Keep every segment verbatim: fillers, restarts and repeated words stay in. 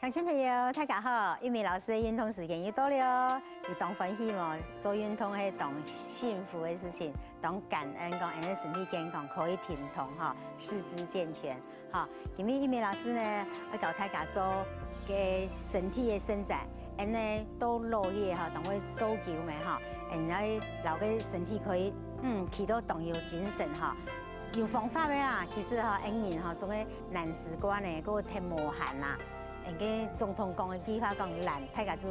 鄉親朋友，大家好！玉美老師个運動時間又到了，你當歡喜無？做運動係當幸福个事情，當感恩講恁樣身體健康可以停動吼，四肢健全。吼，今日玉美老師呢，愛教大家做个身體个伸展，恁樣到老去吼，當會到久咩吼，恁樣摎个身體可以嗯，企到當有精神吼。有方法个啦，其實吼，恩人吼，總係懶尸慣呢，个忒無閒啦。恩个總統講个句話講懶，大家就，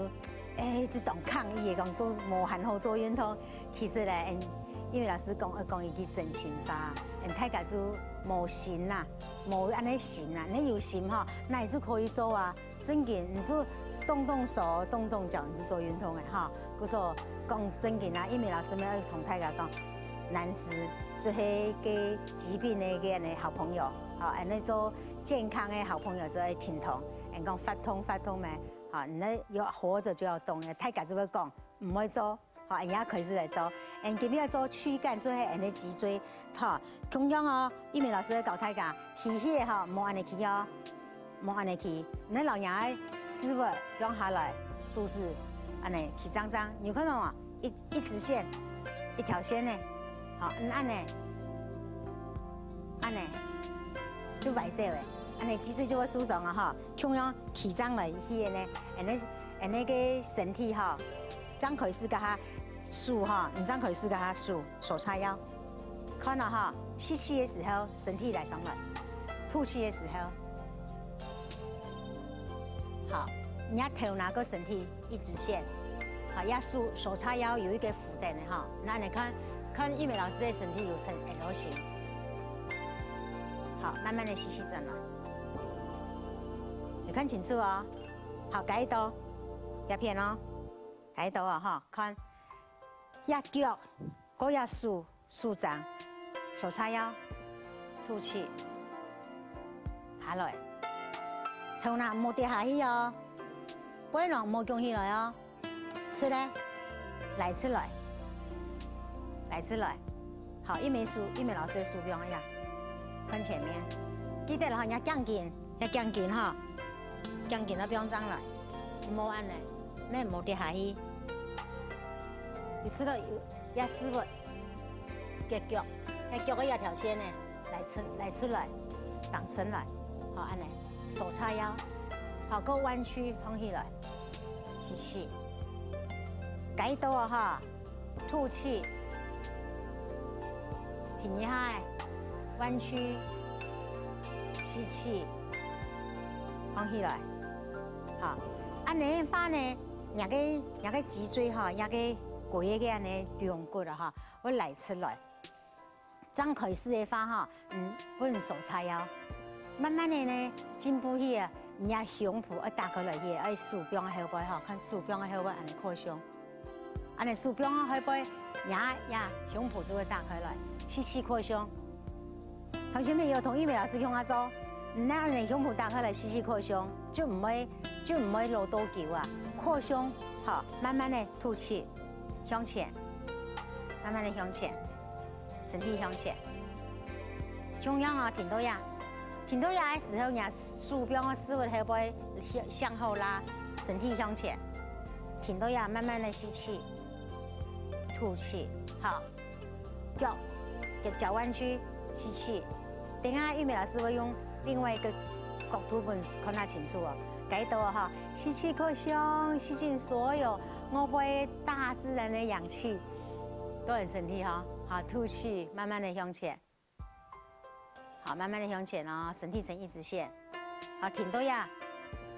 欸，就當抗議个講做無閒好做運動。其實咧，恩因為老師講，講一句真心話，恩大家就無心啦，無恁樣心啦，你有心吼，哪就可以做啊。 正經，你就動動手、動動腳，你就做運動个吼。故所講正經啊，玉美老師乜愛同大家講，懶尸就係个疾病个个个好朋友，吼，恁樣做健康个好朋友就愛停動，恁講發動發動咩，吼，你有活著就愛動，大家就會講，毋會做， 好，𠊎也開始來做。𠊎今日愛做軀幹，就係𠊎个脊椎。好，共樣哦，玉美老師教大家，企起來吼，莫恁樣企哦，莫恁樣企。你摎若个屎朏放下來，肚屎恁樣企正正，你有看到無？一一直線，一條線呢。好，嗯，恁樣，恁樣，就歪斜个，恁樣脊椎就會受傷啊哈。共樣企正來去个呢，恁樣，恁樣个身體哈。 張開始該下手哈，你張開始該下手，手叉腰。看到哈，吸氣个時候，身體來上來；吐氣个時候，好，你个頭那个身體一直線，好，也手手叉腰有一个扶等的哈。那你看，看玉美老師个身體有成 L 型。好，慢慢的吸氣轉來，你看清楚哦。好，該一到，這片哦。 該到啊哈，看，這腳，過這手，手掌，手叉腰，吐氣，下來。頭那莫跌下去哦，背囊莫弓起來哦，直來，來直來，來直來。 好，玉美手，玉美老師个手放一下，看前面。記得了哈，你要撿緊，要撿緊哈，撿緊了放上來，莫恁呢，那莫跌下去。你知道有要屎朏，腳腳，該腳个一條線呢，來出來出來，放出來，好，恁呢，手叉腰，好，夠彎曲，放起來，吸氣，該到啊哈。 吐氣，停一下，彎曲，吸氣，放起來。好，恁呢个話呢，若个若个脊椎哈，若个骨个个恁呢龍骨啊哈，會拉出來。正開始个話哈，嗯，分手叉腰，慢慢的呢，進步去啊，若胸脯愛打開來去，愛手放後背哈，看手放後背恁呢擴胸。 恁呢手放後背，若呀胸脯就會打開來，吸氣擴胸。鄉親朋友同玉美老師共下做，你恁呢胸脯打開來，吸氣擴胸，就毋會就毋會落到久啊。擴胸，好，慢慢的吐氣，向前，慢慢的向前，身體向前。共樣哦，停到這。 停到這个時候，若手放个屎朏後背向向後拉，身體向前。停到這，慢慢的吸氣，吐氣，好，腳腳腳彎曲，吸氣。等下玉美老師會用另外一个角度分你看較清楚哦。該到哈，吸氣擴胸，吸進所有外背大自然的氧氣，都很身體哈。好，吐氣，慢慢的向前。 好，慢慢的向前哦，身體成一直線。好，停到這，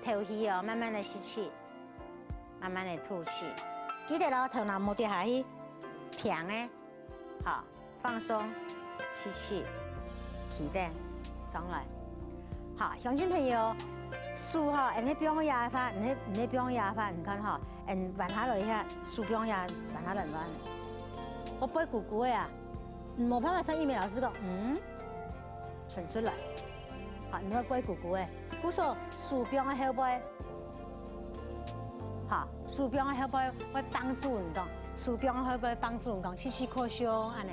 透氣哦，慢慢的吸氣，慢慢的吐氣。記得哦，頭那莫跌下去，平个。好，放鬆，吸氣，企等，上來。好，鄉親朋友，手哈，恁呢放下个話，恁呢恁呢放下个話，你看哈，恁彎下來一下，手放下，彎下來彎。𠊎背痀痀个啊， 無辦法像玉美老師講，嗯，伸出來。好，你會背痀痀个，故所手放个後背。好，手放个後背會幫助你講，手放个後背幫助你講，吸氣擴胸，恁呢，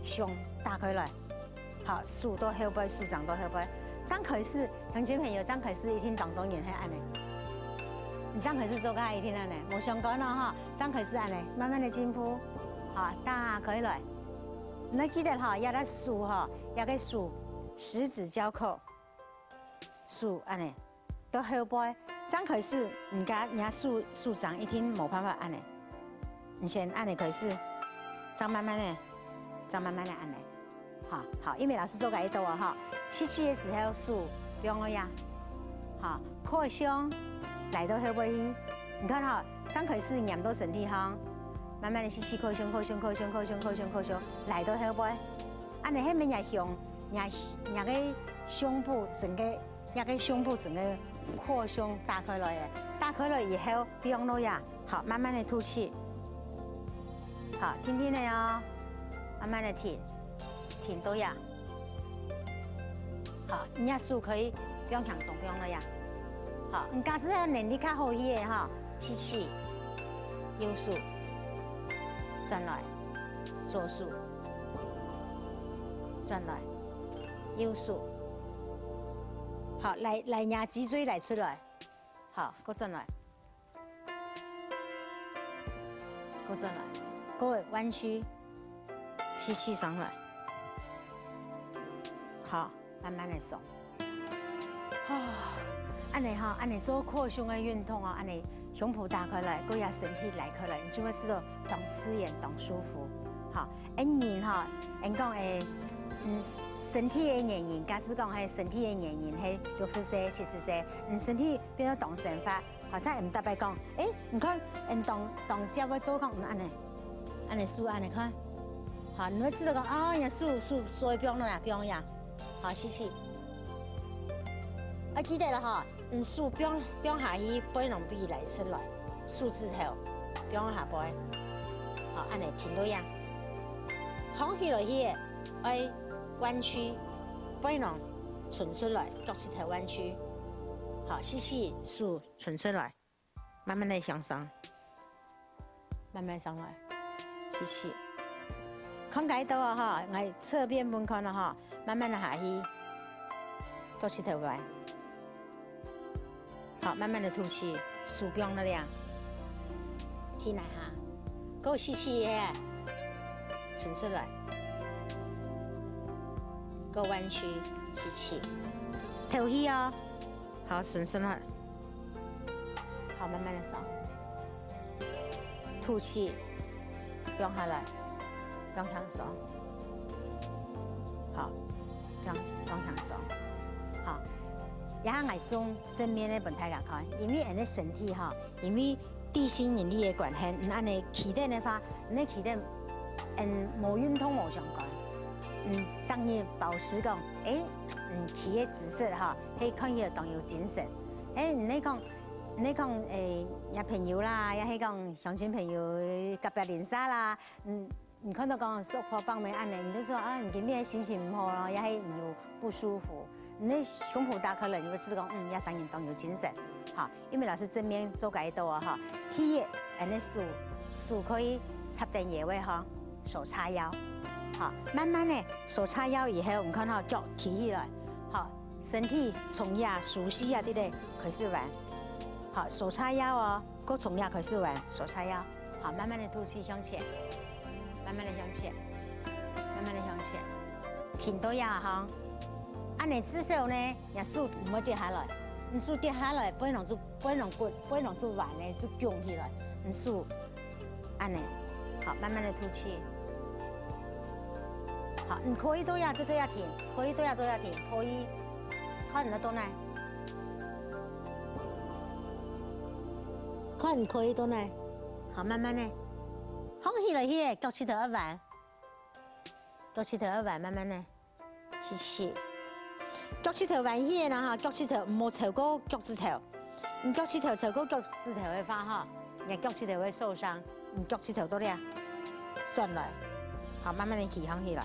胸打開來。好，手到後背，手掌到後背，正開始，鄉親朋友，正開始一定當多人係恁呢。你正開始做个一定恁呢，無相干哦哈，正開始恁呢，慢慢的進步，好，打開來。你愛記得哈，這个手哈，這个手，十指交扣，手恁呢，到後背，正開始，你个你个手手掌一定無辦法恁呢。 你先恁呢開始，正慢慢的，正慢慢的恁呢。好，好，因為老師做个一到啊哈，吸氣个時候手放落呀，好，擴胸，來到後背去。你看哈，正開始黏到身體項，慢慢的吸氣，擴胸，擴胸，擴胸，擴胸，擴胸，擴胸，來到後背。恁呢後面也胸，也也个胸部整个 這个胸部整个擴胸打開來个，打開來以後放落呀，好，慢慢的吐氣，好，定定个哦，慢慢的停，停到呀，好，你个手可以放輕鬆放落呀，好，你假使能力較好一點哈，吸氣，右手，轉來，左手，轉來，右手。 好，來來，你个脊椎來出來，好，過轉來，過轉來，過彎曲，吸氣上來，好，慢慢的鬆。哦，恁呢哈，恁呢做擴胸个運動哦，恁呢胸脯打開來，過也身體拉開來，你就會試到當自然、當舒服。好，恁人哈，恁講誒，嗯，身體个年齡，假使講係身體个年齡，係六十歲、七十歲，嗯，身體 變到當生發，好像毋特別講，誒，你看，嗯，當當接會做講，嗯，恁呢，恁呢手恁呢看，好，你會知道講，哦，人家手手手會放落來，放呀，好，吸氣。啊，記得了哈，嗯，手放放下去，背囊皮來出來，手指頭放下背，好，恁呢停到呀，放起來去，愛彎曲，背囊伸出來，腳趾頭彎曲，好，吸氣，手 伸出來，慢慢的向上，慢慢上來，吸氣。看該到啊哈，𠊎側邊分看了哈，慢慢的下去，腳趾頭彎。好，慢慢的吐氣，手放了了，停來哈，過吸氣耶，伸出來，過彎曲，吸氣，透氣哦。 好，伸伸來。好，慢慢的上。吐氣，放下來，放輕鬆。好，放放輕鬆。好，這下𠊎從正面个分大家看，因為𠊎个身體哈，因為地心引力个關係，你恁呢企等个話，你个企等，嗯，無運動無相干。嗯，當然保持講，誒，嗯，企个姿勢哈， 係看起來當有精神。誒，你講，你講，誒，若朋友啦，也係講鄉親朋友、隔壁鄰舍啦，嗯，你看到講叔婆伯姆恁呢，你就說啊，你今日心情毋好咯，也係有不舒服，你个胸脯打開來，你會知道講，嗯，這儕人當有精神，哈。因為老師正面做該到啊，哈。第一，恁呢手手可以插等腰仔哈，手叉腰，哈，慢慢的手叉腰以後，你看哈，腳企起來，哈， 身體從這手勢啊，對不對？開始彎。好，手叉腰哦，過從這開始彎，手叉腰。好，慢慢的吐氣向前，慢慢的向前，慢慢的向前，停到這哈。恁呢至少呢，若手毋會跌下來。你手跌下來，背囊就背囊骨，背囊就彎呢，就弓起來。你手 恁呢，好，慢慢的吐氣。好，你可以到這就到這停，可以到這到這停，可以。看你到哪，看你可以到哪。好，慢慢的，放起來去，腳趾頭愛彎，腳趾頭愛彎，慢慢的。 吸氣。腳趾頭彎去个啦哈，腳趾頭毋好超過腳趾頭。你腳趾頭超過腳趾頭个話哈，你个腳趾頭會受傷。你腳趾頭到這，轉來，好，慢慢的企䟘起來。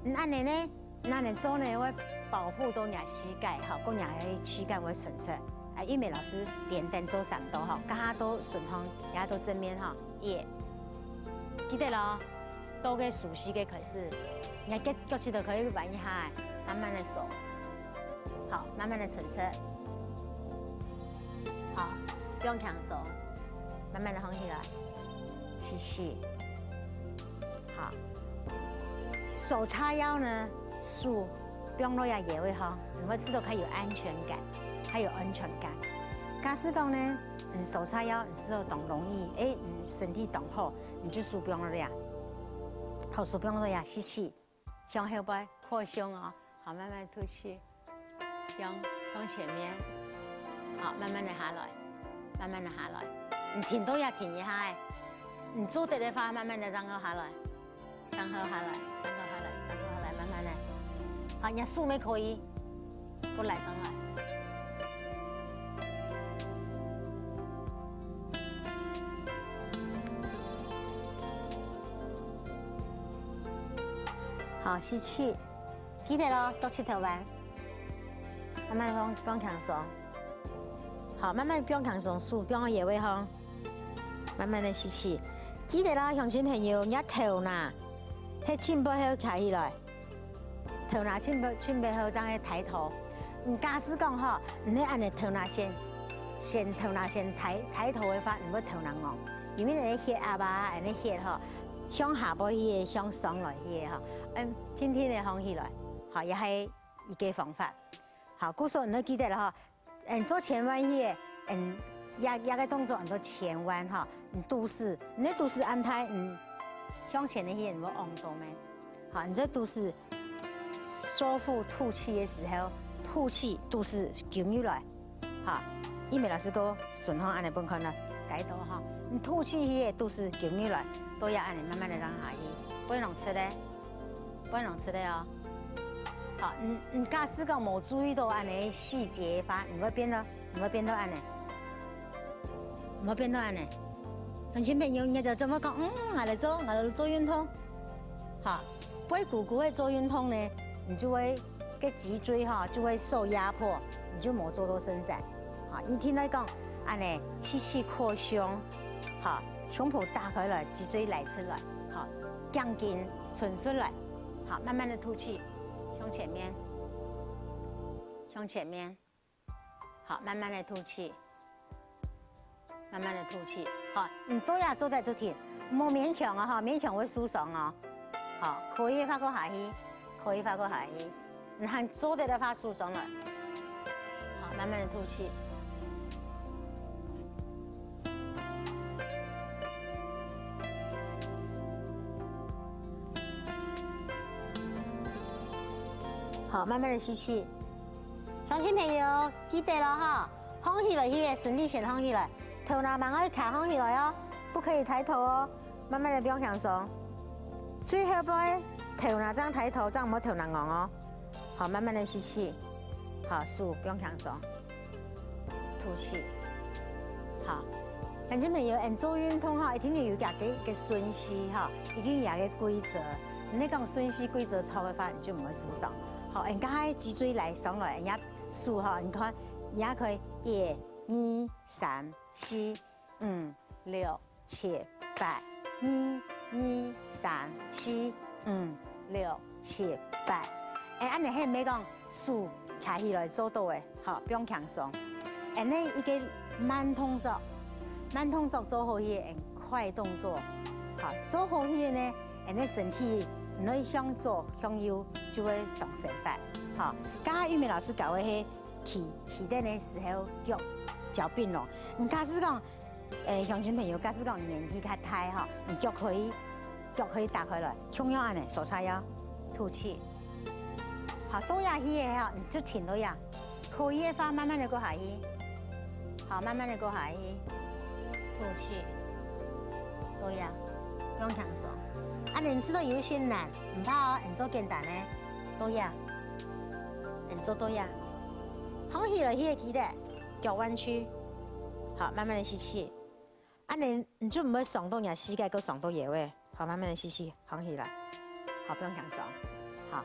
你恁呢呢，你恁呢做呢會保護到你个膝蓋哈，過你个膝蓋會伸直。啊，玉美老師連等做三到哈，加下到順風，也到正面哈，耶。記得咯。 到該舒適个開始，你个腳趾頭可以彎一下，慢慢的收，好，慢慢的伸直。好，放輕鬆，慢慢的放起來，吸氣。好，手叉腰呢，手放落這腰仔項，你會試著較有安全感，較有安全感。假使講呢，你手叉腰，你試著當容易，誒，你身體當好，你就手放落這，好，手放落這，吸氣。 向後背擴胸哦，好，慢慢吐氣，向，向前面，好，慢慢的下來，慢慢的下來，你停都要停一下哎，你做得的話，慢慢的正好下來，正好下來，正好下來，正好下來，慢慢的，好，你的手也可以，過來上來。 好，吸氣，記得哦，多七頭彎，慢慢放，放輕鬆。好，慢慢放輕鬆，手放到腰仔項，慢慢的吸氣。記得啦，鄉親朋友，你个頭那，係盡背後擎起來，頭那盡背，盡背後正係抬頭。你假使講吼，你係恁樣頭那先，先頭那先抬，抬頭的話，你會頭那戇，因為你个血壓啊，你个血吼， 向下背去个，向上來去个吼，嗯，定定仔放起來，吼，也係一個方法。好，故所你愛記得了吼，嗯，做前彎去个，嗯，這，這個動作安到前彎吼，你肚屎，你个肚屎恁大，嗯，向前个去个，你會戇到咩？好，你這肚屎收腹吐氣个時候，吐氣，肚屎勼入來。 好，一美老師个順風恁樣分看呢，該到吼，你吐氣去个肚屎勼入來，都要恁樣慢慢的讓下去，不能直的，不能直的哦。好，你，你假使講無注意到恁樣細節个話，你會變到，你會變到恁樣，你會變到恁樣。鄉親朋友，你就做麼講，嗯，𠊎來做，𠊎來做運動。好，背痀痀个做運動呢，你就會 个脊椎吼就會受壓迫，你就無做到伸展。啊，一定來講，恁樣吸氣擴胸，好，胸脯打開來，脊椎拉出來，好，頸根伸出來，好，慢慢的吐氣，向前面，向前面，好，慢慢的吐氣。 慢慢的吐氣，好，你都要做得出去，莫勉強哦，哈，勉強會受傷哦。好，可以个話過下去，可以个話過下去，你還做得个話收上來。好，慢慢的吐氣。好，慢慢的吸氣。 鄉親朋友，記得了哈，䟘起來去个，身體先䟘起來，頭那吂愛擎䟘起來哦，不可以抬頭哦，慢慢的放輕鬆。最後背，頭那正抬頭，正毋好頭那戇哦。好，慢慢的吸氣，好，手放輕鬆，吐氣。好，鄉親朋友，𠊎等做運動哈，一定要有佢个，个順序哈，一定有佢个規則。你講順序規則錯个話，你就毋會受傷。好，𠊎等个脊椎拉上來，𠊎等 手哈，你看，你也可以一、二、三、四、五、六、七、八，二、二、三、四、五、六、七、八。哎，恁樣係毋係講手擎起來做到个，好，放輕鬆。恁樣一個慢動作，慢動作做好去，嗯，快動作，好，做好去呢，恁樣身體，你想左想右就會當生發，好。剛剛玉美老師教个係 企，企等个時候腳，腳併攏。你假使講，誒，鄉親朋友，假使講年紀較大吼，你腳可以，腳可以打開來，共樣恁樣，手叉腰，吐氣。好，到這去个吼，你就停到這，可以个話，慢慢的過下去。好，慢慢的過下去，吐氣。到這，放輕鬆。啊，你試著有一些難，毋怕哦，你做簡單个，到這。 你做到呀。䟘起來，去个記得，腳彎曲。好，慢慢的吸氣。恁樣，你就毋會傷到若膝蓋，又傷到腰仔。好，慢慢的吸氣，䟘起來。好，放輕鬆。好，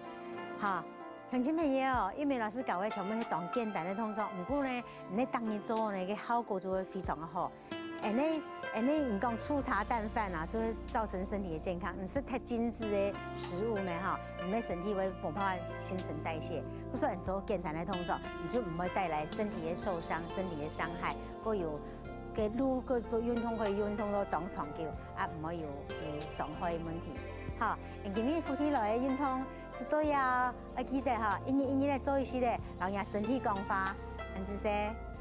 好，鄉親朋友，玉美老師教个全部係當簡單个動作，毋過呢，你逐日做呢，个效果就會非常个好。恁呢恁呢，你講粗茶淡飯啊，就會造成身體个健康。你食忒精緻个食物呢，吼，你个身體會無辦法新陳代謝。所以做簡單个動作，你就毋會帶來身體个受傷、身體个傷害，過有个路个做運動，可以運動到當長久，啊，毋會有有傷害个問題。好，今日福氣來个運動就到這，愛記得吼，一日一日个做一息个，然後讓身體講話，恁仔細。